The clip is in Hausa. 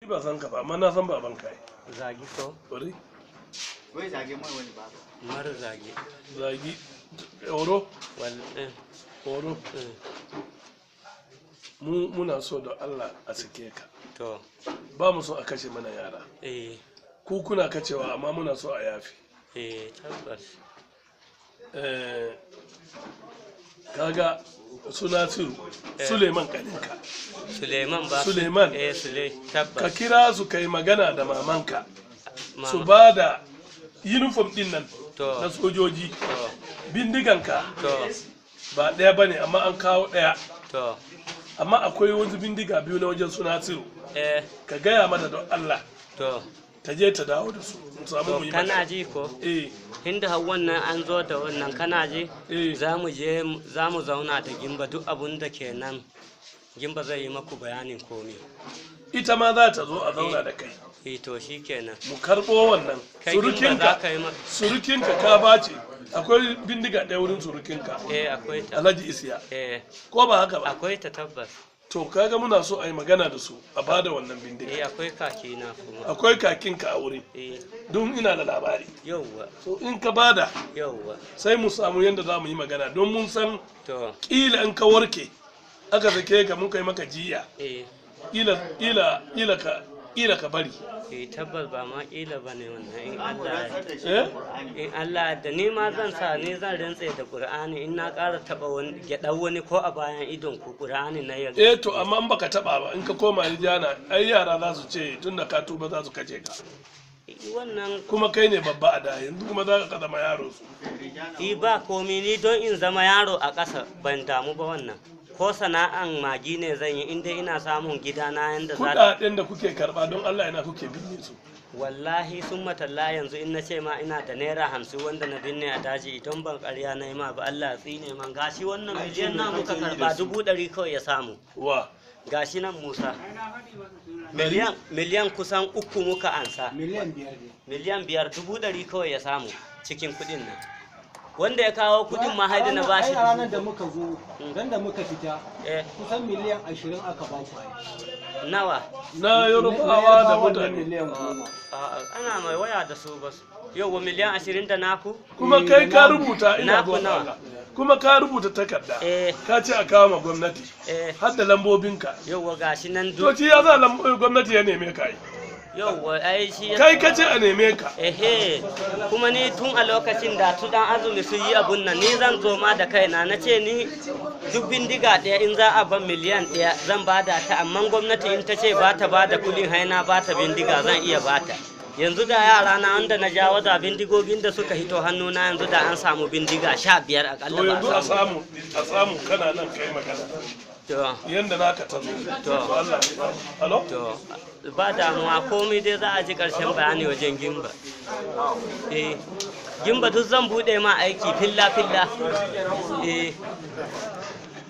Ba san ka ba, amma na san baban ka ai. Zagi ko? Bari. Wai zage mai wani baba. Mara zagi. Zagi. Oro. Wal Oro. Mu muna so da Allah a sake ka. To. Ba mu so a kashe mana yara. Eh. Ku kuna kacewa amma muna so a yafi. Eh, tabbas. Eh, kaga su Nasiru, Suleiman kaninka. Suleiman ba. Suleiman. Eh, Sule, Ka tabbas. kira su kai magana da mamanka. Mama. Su ba da uniform din nan To. na sojoji. To. Bindiganka To. ba ɗaya ba ne amma an kawo ɗaya. To. Amma akwai wasu bindiga biyu na wajen su Nasiru. Eh, Ka gaya mata don Allah to. ta je ta dawo da su. Mu samu mu To yi kana magana. ji ko? Eh, Inda har wannan an zo da wannan kana ji? Eh. Za mu je za mu zauna da Gimba duk abun da ke nan. Gimba zai yi maku bayanin komi. Ita ma za ta zo a zauna da kai. Eh, to shikenan. Mu karɓo wannan. Kai Gimba za Surukinka. ka yi ma. Surukinka ka bace. Akwai bindiga ɗaya wurin surukinka. Eh, akwai ta. Alhaji Isiya. Eh, Ko ba haka ba? akwai ta tabbas. To kaga muna so a yi magana da su a bada wannan bindiga. Eh, akwai kaki na kuma. Akwai kakinka a wuri. Eh, Don ina da labari. yauwa, So in ka bada yauwa. sai mu samu yadda za mu yi magana don mun san To, kila in ka warke aka sake ka mun kai maka jiya eh, kila kila kila ka kila ka bari. eh, tabbas ba ma kila bane wannan in Allah ya Da shi Eh? da Qur'ani. In Allah da ni ma zan sa ni zan rantse da Qur'ani in na ƙara taɓa wani gyaɗa wani ko a bayan idon ku Qur'ani na yanzu. Eh, to amma in baka taba ba in ka koma rijana ai yara za su ce tunda ka tuba za su kace ka. Wannan Kuma kai ne babba a da yanzu kuma za ka zama yaro su. i ba komi ni don in zama yaro a ƙasa ban damu ba wannan. Ko sana'an magi ne zan yi in dai ina samun gidana yanda za ta Kuɗaɗen da kuke karba don Allah ina kuke binne su. Wallahi sun matalla yanzu in na ce ma ina da ₦50 wanda na binne a daji idan ban ƙarya na yi ma ba Allah ya tsine man gashi wannan miliyan na muka karba 100,000 kawai ya samu. Wa. Gashi nan Musa. Miliyan kusan 3 muka ansa. 5 miliyan ne. 5 miliyan 100,000 kawai ya samu cikin kuɗin nan. Wanda ya kawo kuɗin ma haida na bashi Ai, a ranar da dubu. muka zo, ran da muka fita, Eh, kusan 20 miliyan aka ba ku ai. Nawa? Na Yorubawa da Yarbawan na mutane. 10 miliyan. A'a, ana mai waya da su ba su. Yauwa 20 miliyan da naku? Kuma kai ka rubuta ina Naku zuwa nawa? Allah. Kuma ka rubuta takarda. Eh. Ka ce a kawo ma gwamnati. Eh, Har da lambobinka. yauwa gashi nan To duk. shi ya za gwamnati ya neme ka yi. Yauwa ai shi ya. Kai ka ce a neme ka. Ehe, kuma ni tun a lokacin da tu dan azumi sun yi abun nan ni zan zo ma da kaina na ce ni duk bindiga ɗaya in za a ban 1 miliyan zan bada ta amma gwamnati in ta ce ba ta ba da kuɗin haina ba ta bindiga zan iya ba ta. Yanzu da yara na wanda na jawo da bindigogin da suka hito hannuna yanzu da an samu bindiga 15 akalla To ba yanzu a a samu. samu a samu kana nan kai magana. To, Yanda naka ta zo. To. Allah ya ba. Alo? To, ba damuwa komai dai za a ji ƙarshen bayani wajen Gimba. Eh, Gimba duk zan buɗe ma aiki filla filla. Eh.